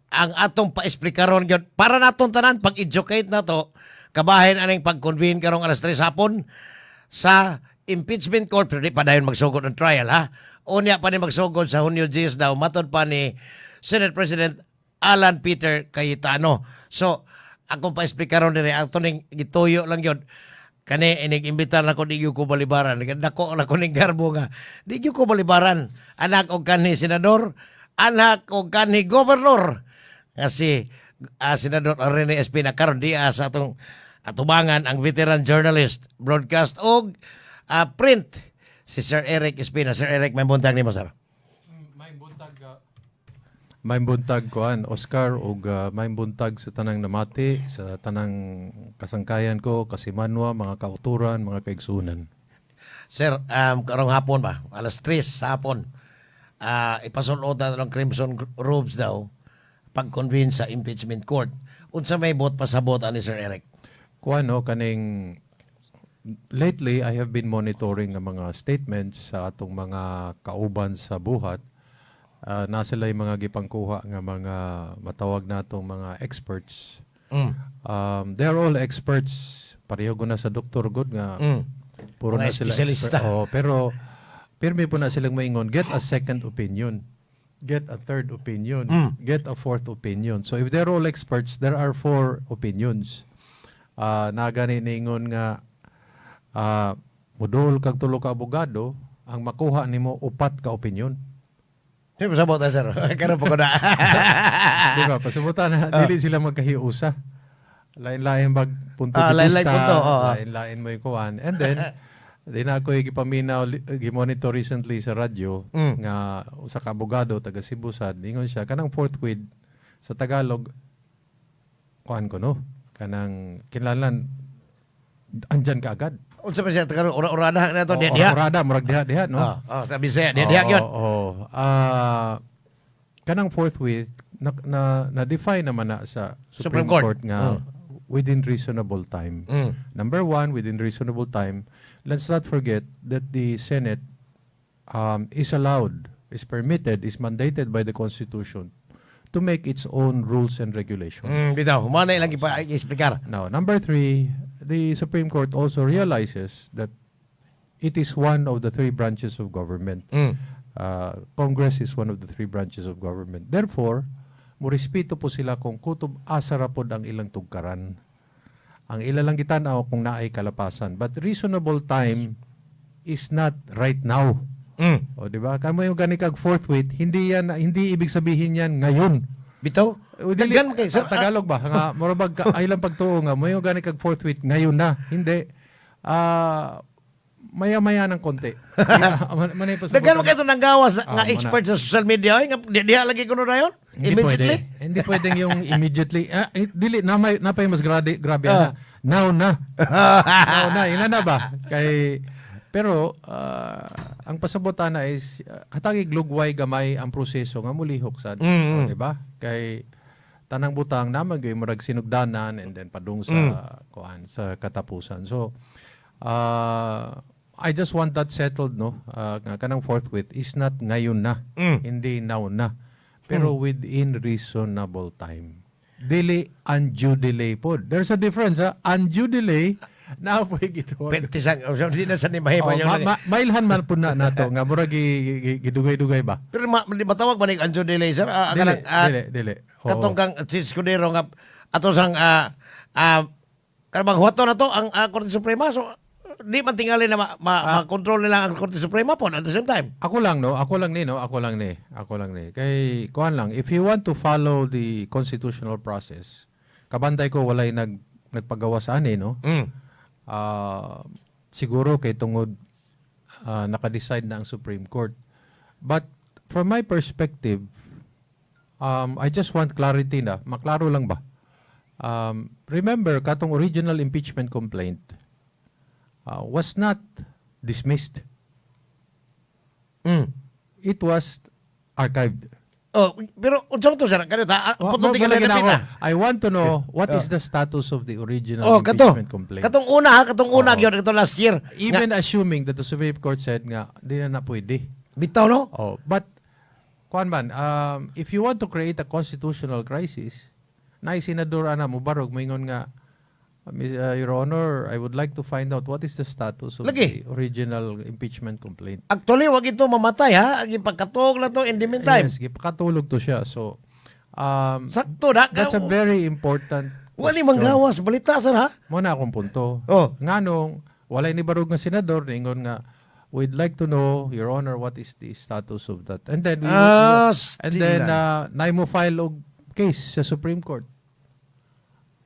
Ang atong paesplikaron gyud para natong tanan pag-educate na to kabahin aning pag-convene karong alas 3 hapon sa impeachment court, pero di pa dayon magsugod ng trial, ha. Unya pa ni magsugod sa Hunyo 10 daw, matod pa ni Senate President Alan Peter Cayetano. So akong paesplikaron diri, ato ning gituyo lang gyud kani inig imbitar nako, di gyud ko balibaran. Dako na ko ning garbo nga di gyud ko balibaran. Anak og kanhi senador, anak og kanhi governor nga si Senador Rene Espina, karon di sa atong atubangan ang veteran journalist, broadcast og print, si Sir Eric Espina. Sir Eric, may buntag nimo, sir. May buntag, may buntag, kuan Oscar, ug may buntag sa tanang namati, sa tanang kasangkayan ko, kasimanwa, mga kauturan, mga kaigsunan. Sir, karong hapon ba, alas 3 sa hapon, ipasulod na ng Crimson Robes daw pag-convene sa impeachment court. Unsa may buot pasabot ani, Sir Eric? Kuan, no, kaning lately I have been monitoring ang mga statements sa atong mga kauban sa buhat. Na sila yung mga gipangkuha nga mga matawag natong mga experts. They are all experts. Pareho ko na sa doktor gud nga puro Mga na sila espesyalista. Expert. Oh, pero pirmi po na silang maingon, get a second opinion. Get a third opinion. Get a fourth opinion. So if they're all experts, there are four opinions. Nagani ningon nga mudol kag tulo ka abogado, ang makuha nimo upat ka opinion. Di pasabot na, sir. Karon pa ko na. Di ba? Pasabutan na dili sila magkahiusa. Lain-lain bag punto Ah, de lain-lain vista, punto, oo. Lain-lain mo yung kuwan. And then, di na ako gipaminaw, gimonitor recently sa radyo nga usa ka abogado taga Cebu sad, ingon siya kanang forthwith sa Tagalog, kuan ko, no, kanang kinahanglan andyan ka agad. Unsa pa siya Tagalog? Ura-ura na to, diha Oo, diha. Orada, murag diha diha, no? Oh, sa Bisaya, diha diha gyud. Oo. Ah, kanang forthwith na define naman na sa Supreme Supreme Court. Court nga within reasonable time. Number one, within reasonable time, let's not forget that the Senate is allowed, is permitted, is mandated by the Constitution to make its own rules and regulations. Bitaw, humana ilang ipa-explicar. Now, number three, the Supreme Court also realizes that it is one of the three branches of government. Congress is one of the three branches of government. Therefore, murespeto po sila kung kutob asa ra pod ang ilang tugkaran. Ang ila lang gitan-aw kung naay kalapasan. But reasonable time is not right now. O, di ba? Kamo yung gani kag forthwith, hindi yan, hindi ibig sabihin yan ngayon. Bitaw. O, dili, Daghan kay sir. Ah, Tagalog ba? Nga mura bag ay lang pagtuo nga mo yung gani kag forthwith ngayon na. Hindi. Ah, maya-maya ng konti. Manay pa sa Daghan mo kayo nang gawas nga Ah, mana. expert sa social media ay nga diha lagi kuno dayon. Hindi Immediately. pwede. Hindi pwedeng yung immediately. Ah, eh, dili na may napay mas grabe grabe na. Now na. Now na. Ina na ba? Kay pero ang pasabotan na is hatagig lugway gamay ang proseso nga mulihok sad. O, di ba? Kay tanang butang naman gyud murag sinugdanan and then padung sa kuan sa katapusan. So I just want that settled, no. Nga kanang forthwith is not ngayon na. Hindi now na. Pero within reasonable time. Dili undue delay po. There's a difference, ha? Undue delay na po gituwag. Pertisang, oh, di na sa ni mahimo Oh, yung mailhan man po na nato nga murag gidugay-dugay ba. Pero di matawag ba ni undue delay, sir? Dili, kanang, dili, dili. Oo. Katong kang si Escudero nga ato sang kanang bang huwato na to ang Korte Suprema, so di man tingali na ma-control nila ang Korte Suprema po at the same time. Ako lang, no, ako lang ni, no, ako lang ni, ako lang ni. Kay kuan lang, if you want to follow the constitutional process, kabantay ko walay nagpagawa sa ani, no. Siguro kay tungod naka-decide na ang Supreme Court. But from my perspective, I just want clarity na. Maklaro lang ba? Remember, katong original impeachment complaint was not dismissed. It was archived. Oh, pero unsa man to, sir? Kano ta? Puto tingali Lagi na na ako. pita. I want to know what is the status of the original Oh, kato. impeachment complaint. Katong una ha, katong una Oo. gyud kato last year. Even assuming that the Supreme Court said nga di na pwede. Bitaw, no? Oh, but Kuan man, if you want to create a constitutional crisis, naay senador ana mobarog, moingon nga, "Your Honor, I would like to find out what is the status of Lagi. The original impeachment complaint." Actually, wag ito mamatay ha. Ang ipagkatuog lang to in the meantime. Yes, gipakatulog to siya. So, Sakto na. That's a very important Wali question. Manggawas. Balita sir ha. Mao na akong punto. Oh. Nganong walay ni barog nga senador ningon nga, "We'd like to know, Your Honor, what is the status of that." And then we and then naay mo file og case sa Supreme Court.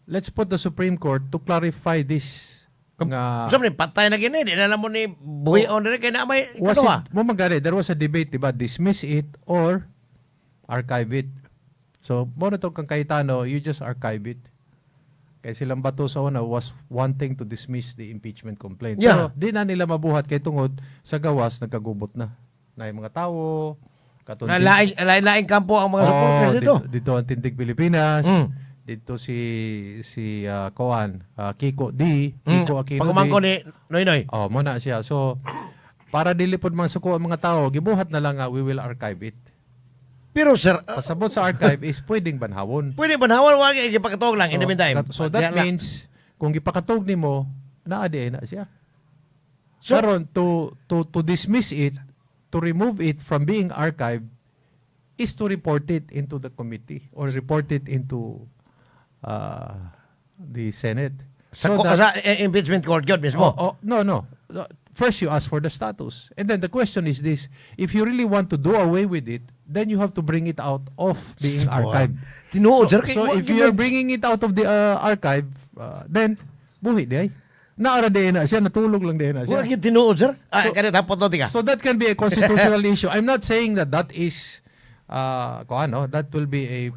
Let's put the Supreme Court to clarify this nga So, patay na gini. Di na lang mo ni buhi on diri kay na may was kaduha. it mo magani, there was a debate, diba, dismiss it or archive it. So mo na to kang Cayetano, you just archive it. Kay silang Bato sa una was wanting to dismiss the impeachment complaint. Pero di na nila mabuhat kay tungod sa gawas nagkagubot na. Na yung mga tao katong Na laing laing, laing kampo ang mga supporters Oo, dito. Dito ang Tindig Pilipinas. Dito si si Kuan, Kiko D, Kiko Aquino Pagumangko D. ni Noynoy. Oh, mo na siya. So para dili pod masuko ang mga tao, gibuhat na lang nga we will archive it. Pero sir, Pasabot sa archive is pwedeng banhawon. Pwede ba naman wag ipakatuog lang in the meantime? So that Diyan lang. Means kung gipakatog nimo, naa di na siya. So- Karon to dismiss it, to remove it from being archived is to report it into the committee or report it into the Senate. Sa impeachment court yun mismo. Oh, no. First, you ask for the status. And then the question is this: if you really want to do away with it, then you have to bring it out of being archived. Tinuod, So, sir. Kay so if you are bringing it out of the archive, then buhi di ay. Naara di na siya, natulog lang di na siya. Wala gyud tinuod, sir. Ah, kani tapos to tika. So that can be a constitutional issue. I'm not saying that that is kung ano, that will be a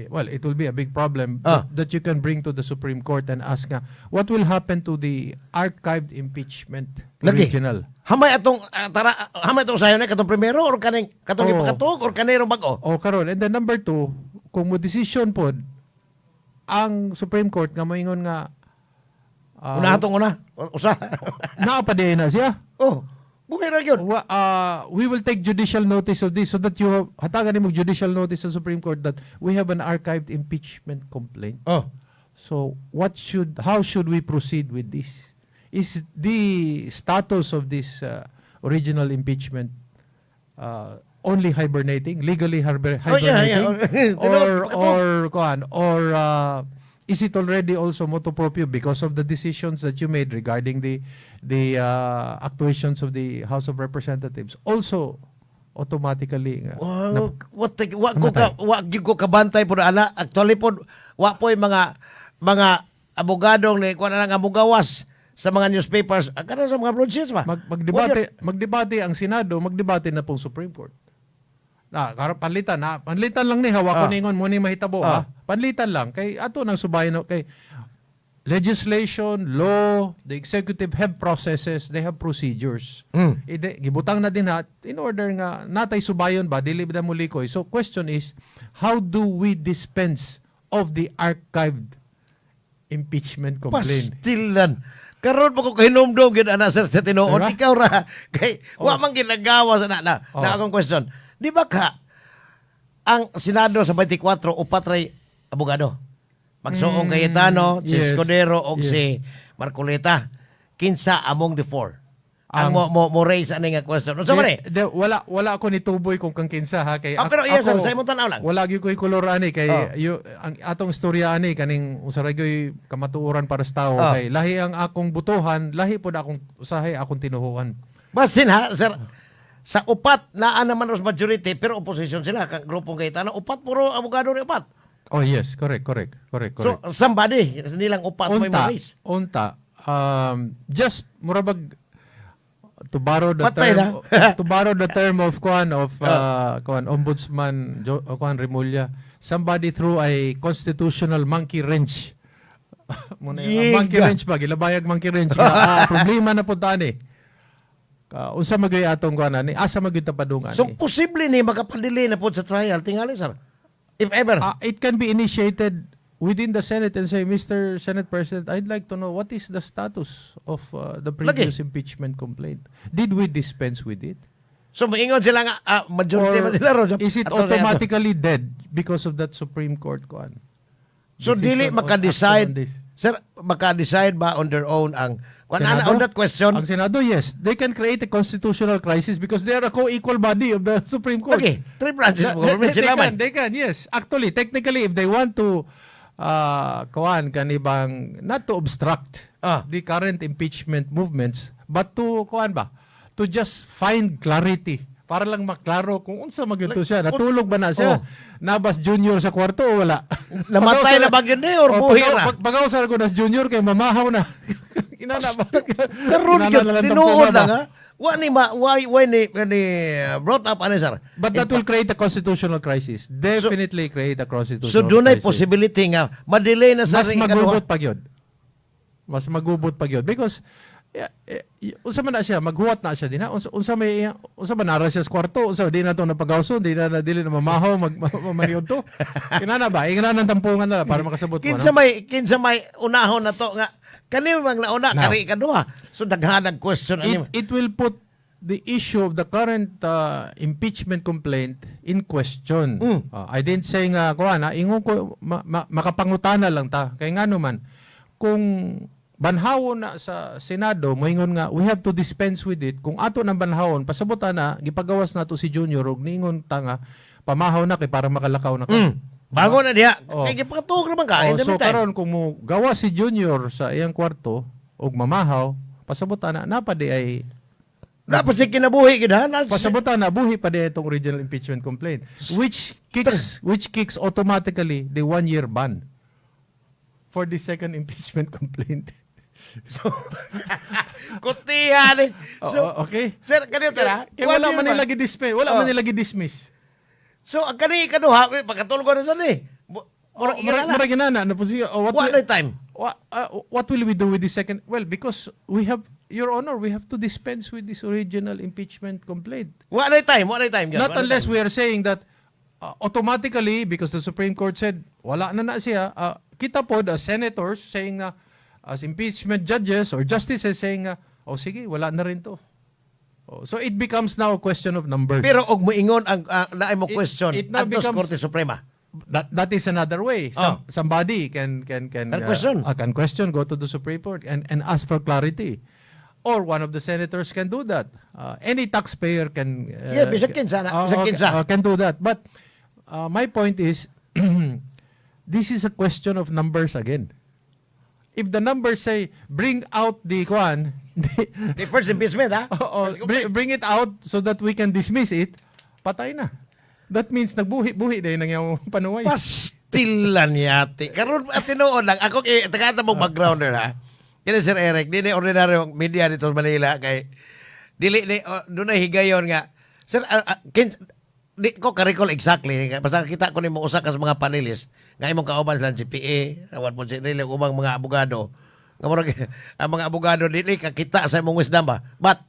well, it will be a big problem that you can bring to the Supreme Court and ask nga, what will happen to the archived impeachment Lagi. Original? Hamay atong tara, hamay atong sayo na katong primero or kaning katong Oo. Ipakatuog or kanero bag-o. O karon, and then number two, kung mo decision pod ang Supreme Court nga moingon nga Una atong una. Usa. Naa pa di na siya. Oh. Buhi ra gyud. We will take judicial notice of this so that you have, hatagan nimo judicial notice sa Supreme Court that we have an archived impeachment complaint. Oh. So what should how should we proceed with this? Is the status of this original impeachment only hibernating, legally Oh, hibernating, yeah. or kuan, or is it already also motu proprio because of the decisions that you made regarding the actuations of the House of Representatives also automatically nga Wow, what the, wa ko ka wa gyud ko kabantay pod ana. Actually pod wa po'y mga abogadong ni kuan na lang nga mugawas sa mga newspapers, ah, kana sa mga broadsheets ba. Magdebate ang Senado, magdebate na pong Supreme Court. Na, karon panlitan na, panlitan lang ni hawa ko ningon mo ni mahitabo ha. Panlitan lang kay ato nang subayon kay legislation, law, the executive have processes, they have procedures. Ide, gibutang na din ha in order nga natay subayon ba dili ba mo likoy. So question is, how do we dispense of the archived impeachment complaint? Pastilan. Karon pa ko kahinumdom gyud ana sir sa tinuod. Diba? Ikaw ra kay wa man ginagawa sa na na, na akong question. Di ba ka ang Senado sa 24 upat ray abogado? Magsuong Cayetano, si Escudero og si Marcoleta. Kinsa among the four ang mo raise ani nga question? Unsa man eh? Wala ako nituboy kung kang kinsa ha kay Ah, pero yes, sir, sa imong tan-aw lang. Wala gyud ko'y kolor ani kay Oh. ang atong istorya ani kaning usa ra gyoy kamatuoran para sa tao Oh. kay lahi ang akong butuhan, lahi pod akong usahay akong tinuhuan. Basin ha, sir, sa upat naa naman ros majority pero opposition sila kang grupong Cayetano, upat puro abogado ni upat. Oh yes, correct. So somebody nilang upat mo Unta, raise. Unta, just murabag to borrow the Patay term na. To borrow the term of kuan of kuan Ombudsman kuan Remulla, somebody threw a constitutional monkey wrench. Muna yun, ang monkey Yiga. wrench ba gilabayag monkey wrench nga, problema na pud ani ka unsa magyud atong kuan ani, asa magyud ta padung ani? So posible ni makapadili na pod sa trial tingali sir. If ever. It can be initiated within the Senate and say, "Mr. Senate President, I'd like to know what is the status of the previous impeachment complaint. Did we dispense with it?" So moingon sila nga majority Or man sila ron. is it Ato na ato. automatically dead because of that Supreme Court kuan? So dili Decision on maka-decide action on this. Sir, maka-decide ba on their own ang kuan ana Senado? on that question? Ang Senado, yes. They can create a constitutional crisis because they are a co-equal body of the Supreme Court. Okay, three branches of government They sila can, man. they can, yes. Actually, technically, if they want to, kuan, kanibang, not to obstruct the current impeachment movements, but to, kuan ba, to just find clarity para lang maklaro kung unsa magyud to siya. Natulog ba na siya? Oh. Naa ba si Junior sa kwarto o wala? Namatay na ba gyud ni or Oh, buhi ra? Pagaw sa ko nas Junior kay mamahaw na. Inana ba? Karon Inana gyud na lang tinuod tampo na lang ba? ha. Wa ni ma why ni brought up ani, sir? But that will create a constitutional crisis. Definitely create a constitutional So dunay crisis. possibility nga ma-delay na sa Mas ring ikaduha. magubot pa gyud. Mas magubot pa gyud because yeah, eh, unsa man na siya, maghuwat na siya dinha. Unsa may unsa man nara siya sa kwarto, unsa di na to napagawson, di na na dili na mamahaw, mag mamaniod to. Inana ba? Ingana ng tampungan na lang para makasabot mo. Kinsa No? may unahon na to nga kani mang nauna Now. kari ikaduha. So daghan ang question ani. It will put the issue of the current impeachment complaint in question. I didn't say nga kuan ha, ingon ko makapangutana lang ta. Kay ngano man kung banhawon na sa Senado, moingon nga we have to dispense with it. Kung ato nang banhawon, pasabutan na gipagawas nato si Junior og niingon ta nga pamahaw na kay para makalakaw na ka. Bago na diha. Oh. Kay gipatuog naman ka Oh, in the so meantime. karon kung mo gawa si Junior sa iyang kwarto og mamahaw, pasabutan na napa di ay Dapat si kinabuhi gid ha. Pasabutan na buhi pa di itong original impeachment complaint which kicks automatically the 1 year ban for the second impeachment complaint. So, kutihan eh. So, Oo, okay. Sir, kanyo tara. Kaya wala man nila gi-dismiss, wala Oh. man nila gi-dismiss. So, ang kani ikaduha, eh, pagkatulog na sa ni. Murag Murag inana. murag inana na po siya. Oh, what Wa will, na time. what will we do with the second? Well, because we have, Your Honor, we have to dispense with this original impeachment complaint. Wa na time, wa na time. Gyud, Not wa na unless time. we are saying that automatically, because the Supreme Court said, wala na na siya, kita po, the senators saying na, as impeachment judges or justices saying na, "Oh sige, wala na rin to." Oh, so it becomes now a question of numbers. Pero og moingon ang naay mo question It now adto sa becomes- Korte Suprema. That is another way. Somebody can Can question. Can question, go to the Supreme Court and ask for clarity. Or one of the senators can do that. Any taxpayer can Yeah, bisag kinsa na, bisag kinsa. Can do that. But my point is this is a question of numbers again. If the numbers say bring out the kwan, The first impeachment ha. oo, First bring it out so that we can dismiss it, patay na. That means nagbuhi-buhi din ang iyong panuway. Pastilan yati. Karon at tinuod lang ako kay tagata mo backgrounder ha. Kini Sir Eric, di ni ordinaryo media dito sa Manila kay dili ni dunay higayon nga sir di ko ka-recall exactly basta kita ko nimo usa ka sa mga panelist nga imong kauban sila si PA awan po si Riley ubang mga abogado nga murag ang mga abogado dili ka kita sa imong wisdom ba, but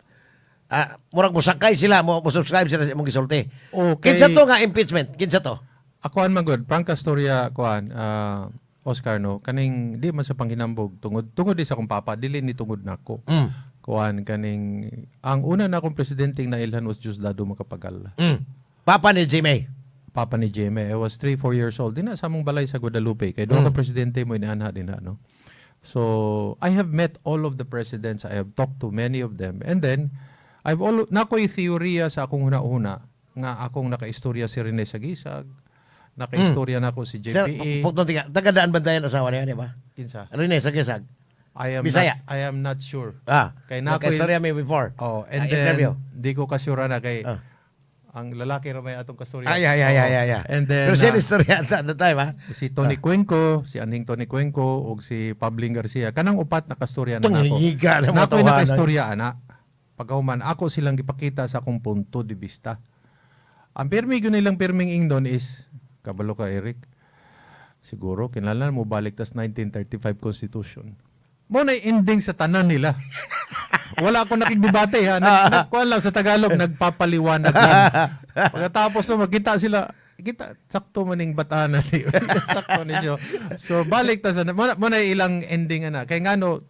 murag mosakay sila mo subscribe sila sa imong gisulti. Okay. Kinsa to nga impeachment, kinsa to? Akuan man gud, prangka storya kuan, Oscar, no, kaning di man sa panghinambog tungod di sa akong papa, dili ni tungod nako. Kuan kaning ang una na akong presidenteng nailhan was Diosdado Macapagal. Papa ni Jimmy. Papa ni Jimmy. I was 3, 4 years old. Dinha sa among balay sa Guadalupe. Kay doon ka presidente mo inaanha dinha, no? So, I have met all of the presidents. I have talked to many of them. And then, I've all, nakoy teorya sa akong huna-huna nga akong nakaistorya si Rene Saguisag, nakaistorya nako si Sir, JPE. pugtong tiga. Taga Daanbantayan asawa niya, di ba? Kinsa? Rene Saguisag. I am Bisaya. not, I am not sure. Kay Kay nakoy- nakaistorya mi before. Oh, and Ah, then interview. di ko kasura na kay ang lalaki ra may atong kastorya. Ay, ay, ay, ay, ay, ay. And then Pero siya istorya at the time, ha? Si Tony Cuenco, si Anhing Tony Cuenco ug si Pabling Garcia. Kanang upat na kastorya na Itong nako. higa na mga Nako'y tawanan. nakaistorya ana. Pagkahuman ako silang gipakita sa akong punto de vista. Ang pirmi gyud nilang pirming ingnon is kabalo ka, Eric. Siguro kinahanglan mo balik tas 1935 Constitution. Mo na ending sa tanan nila. Wala akong nakigdebate ha. Nagkuhan lang sa Tagalog, nagpapaliwanag lang. Pagkatapos no, magkita sila, kita sakto maning batanan ni sakto ni siya. So balik ta sa mo na ilang ending ana. Kay ngano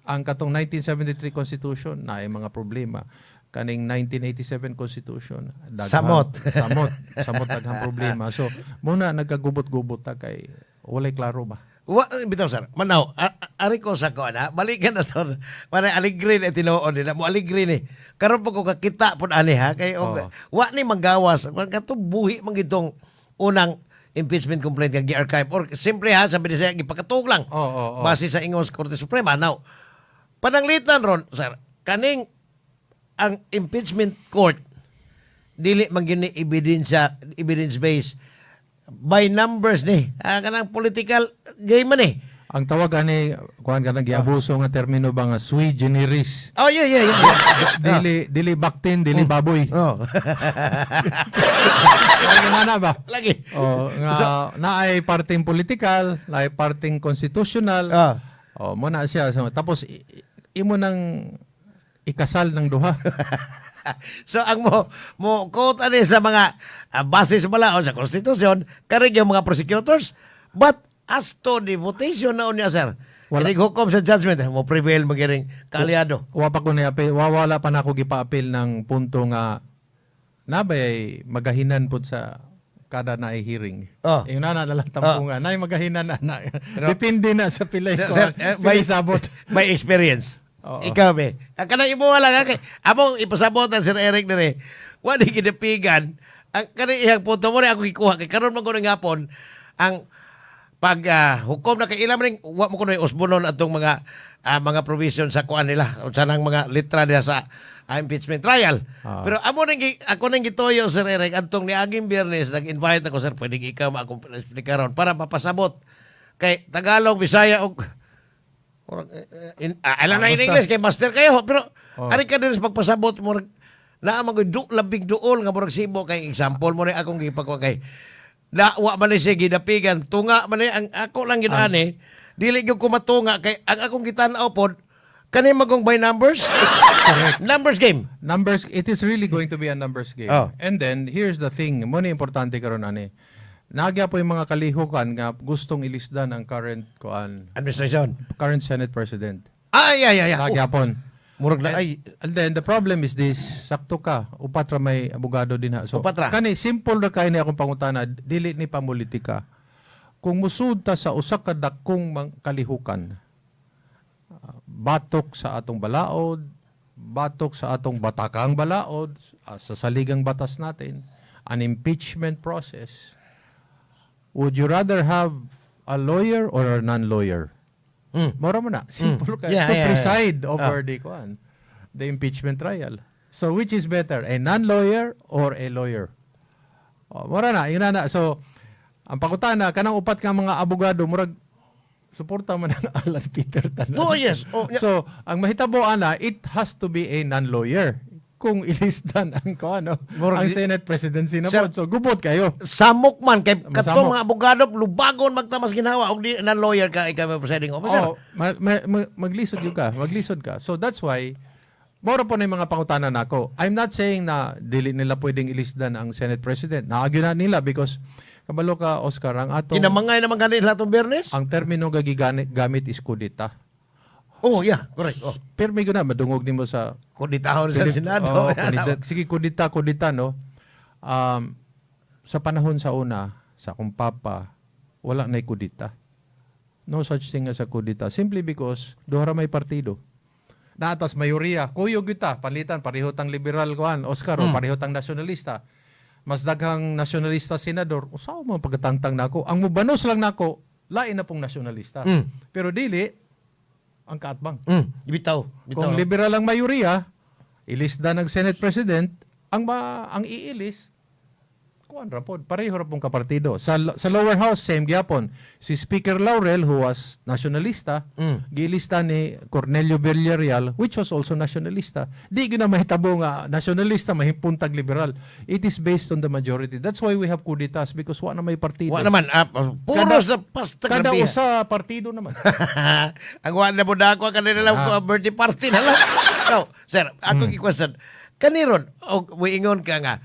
ang katong 1973 Constitution na ay mga problema. Kaning 1987 Constitution. Samot. Samot. Samot, daghang problema. So, muna nagkagubot-gubot ta kay walay klaro ba. Wa bitaw, sir. Manaw, ari ko sa ko ana, balikan na to. Para aligre na tinuod nila, mo aligre ni. Karon po ko kakita pud ani ha kay og wa ni manggawas. Kung kato buhi man gitong unang impeachment complaint nga gi-archive or simple ha, sabi ni siya gipakatug lang. Oo, oo, oo. Base sa ingon sa Korte Suprema. Now, pananglitan ron, sir, kaning ang impeachment court dili man gini ebidensya, evidence based, by numbers ni. Ah, kanang political game man eh. Ang tawag ani, kuan, kanang giabuso nga termino ba nga sui generis. Oh, yeah. Dili dili baktin, dili baboy. Ano na ba? Lagi. Oh, nga naay parting political, naay parting constitutional. Oh, mo na siya. So, tapos imo nang ikasal ng duha. So ang mo mo quote ani sa mga base sa balaod sa konstitusyon kari yung mga prosecutors, but as to the votation na unya, sir. Wala. Wala hukom sa judgment mo prevail magiring kaalyado. Wa pa ko ni appeal, wala pa na ako gipa-appeal ng punto nga nabay ay magahinan pud sa kada na hearing. Yung nana na lang tampungan, nay magahinan na na. Depende na sa pilay Sir, ko. sir, eh, pilay sabot. May experience. Oo. Ikaw be. Ang kanang imo wala nga kay among ipasabot ang Sir Eric dire. Wa ni ginapigan. Ang kanang iyang punto mo ni ako gikuha kay karon man ko ning hapon ang pag hukom na kay ilam ring wa mo kuno usbonon atong mga provision sa kuan nila unsa nang mga litra nila sa impeachment trial. Pero amo nang ako nang gituyo, Sir Eric, adtong niaging Biyernes nag-invite ako, sir, pwede ikaw ma akong explicaron para mapasabot kay Tagalog, Bisaya og murag, alam na in Basta. English kay master kayo pero ari ka din sa pagpasabot mo naa man koy du labing duol nga murag sibo kay example mo ni akong gipagwa kay na wa man ni siya gidapigan tunga man ni ang ako lang gid ani dili gyud ko matunga kay ang akong gitan-aw pod kani magong by numbers, numbers game. Numbers, it is really going to be a numbers game. And then here's the thing, mo ni importante karon ani. Nagya po yung mga kalihukan nga gustong ilisdan ang current kuan, Administration. Current Senate President. Ay ay ay, ay. Oh, Nagyapon. murag na ay. And then the problem is this, sakto ka, upat ra may abogado din ha. So Upat ra. kani simple ra kay ni akong pangutana, dili ni pamulitika. Kung musud ta sa usa ka dakong kalihukan, batok sa atong balaod, batok sa atong batakang balaod, sa saligang batas natin, an impeachment process, would you rather have a lawyer or a non-lawyer? Mora mo na. Simple ka. To preside over the kuan, the impeachment trial. So which is better, a non-lawyer or a lawyer? Oh, mora na, yun na na. So ang pangutana kanang upat ka mga abogado murag suporta man ang Alan Peter tanan. Oh, yes. Oh, yeah. So, ang mahitabo ana, it has to be a non-lawyer kung ilisdan ang kuan, no? Murag Ang Senate presidency na Sir- pod. So gubot kayo. Samok man kay katong Masamok. mga abogado lubagon magtamas ginawa og di na lawyer ka ikaw may presiding officer. Oh, maglisod yun ka, maglisod ka. So that's why moro po na yung mga pangutana nako. I'm not saying na dili nila pwedeng ilisdan ang Senate President. Naagyo na nila because kabalo ka, Oscar, ang atong Kinamangay naman gani sila atong Biyernes. Ang termino nga gigamit is kudita. Oh, yeah, correct. Oh. Pirmi ko na madungog nimo sa Kuditahon sa Senado. Oo, kudita. Sige, kudita, kudita, no? Sa panahon sa una, sa akong papa, wala na kudita. No such thing as a kudita. Simply because, duha ra may partido. Naatas mayoriya. Kuyog kita. Palitan, pareho tang liberal kuan, Oscar, o pareho tang nasyonalista. Mas daghang nasyonalista senador, usaw mo pagkatangtang nako. Ang mubanos lang nako, lain na pong nasyonalista. Pero dili, ang kaatbang. Bitaw, bitaw. Kung liberal ang mayoriya, ilisda ng Senate President, ang iilis kuan ra pod, pareho ra pong kapartido. Sa lower house, same gyapon. Si Speaker Laurel, who was nationalista, giilista ni Cornelio Villarreal, which was also nationalista. Di gyud na mahitabo nga nationalista mahipuntag liberal. It is based on the majority. That's why we have kuditas because wa na may partido. Wa naman, puro sa pasta Kada grabe. usa partido naman. Ang wa na mo na ako kanila lang birthday party na lang. No, sir, ako gi-question. Kaniron og muingon ka nga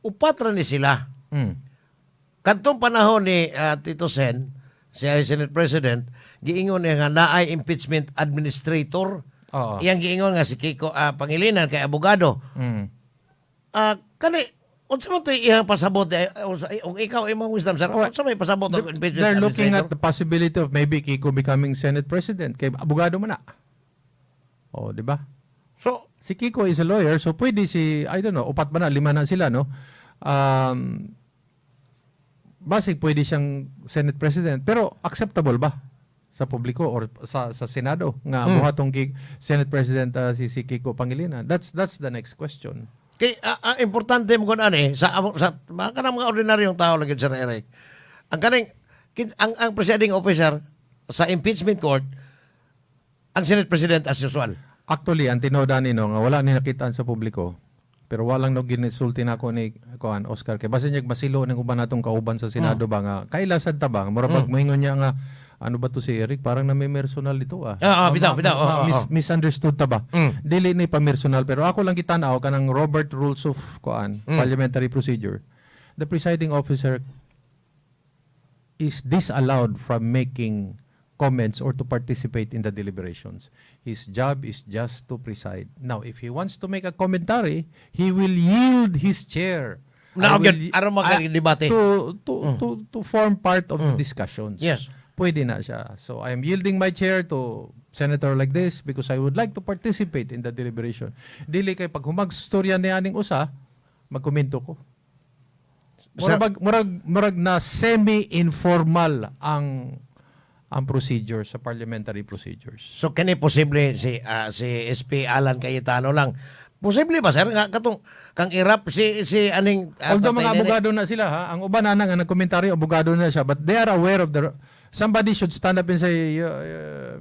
upat ra ni sila. Kadtong panahon ni Tito Sen, siya ay Senate President, giingon niya nga naay impeachment administrator. Oo. Iyang giingon nga si Kiko Pangilinan kay abogado. Kani unsa man to iyang pasabot eh, kung ikaw imong wisdom, sir, unsa may pasabot ang impeachment They're looking at administrator? The possibility of maybe Kiko becoming Senate President. Kay abogado man na. Oh, di ba? So Si Kiko is a lawyer, so pwede si, I don't know, upat ba na, lima na sila, no? Basig pwede siyang Senate President, pero acceptable ba sa publiko or sa Senado nga buhatong Senate President si Kiko Pangilinan? That's the next question. Kay importante mo kun ani sa mga kanang mga ordinaryong tao lagi, Sir Eric. Ang kaning ang presiding officer sa impeachment court ang Senate President as usual. Actually, ang tinuod ani, no, nga wala ni nakitaan sa publiko. Pero walang no ginisulti nako ni kuan Oscar kay basin niya masilo ning uban natong kauban sa Senado ba nga kaila sad ta ba mura pag moingon niya nga, "Ano ba to si Eric, parang nami-personal ito ah." Ah, bitaw, bitaw. Misunderstood ta ba? Dili ni pa-personal, pero ako lang gitan-aw kanang Robert Rules of kuan parliamentary procedure. The presiding officer is disallowed from making comments or to participate in the deliberations. His job is just to preside. Now, if he wants to make a commentary, he will yield his chair. Na, I will aron makadebate. To form part of the discussions. Pwede na siya. "So, I am yielding my chair to senator like this because I would like to participate in the deliberation." Dili kay pag humagstorya ni aning usa, magkomento ko. Murag na semi-informal ang procedure sa parliamentary procedures. So kini posible si SP Alan Cayetano lang. Posible ba, sir, nga katong kang irap si si aning Although Tatay mga Nene? Abogado na sila ha, ang uban na nga nagkomentaryo, abogado na siya, but they are aware of the somebody should stand up and say,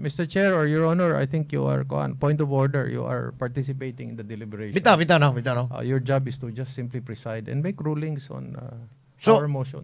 "Mr. Chair or Your Honor, I think you are kuan, point of order, you are participating in the deliberation." Bitaw, bitaw no, bitaw no. Your job is to just simply preside and make rulings on our motion.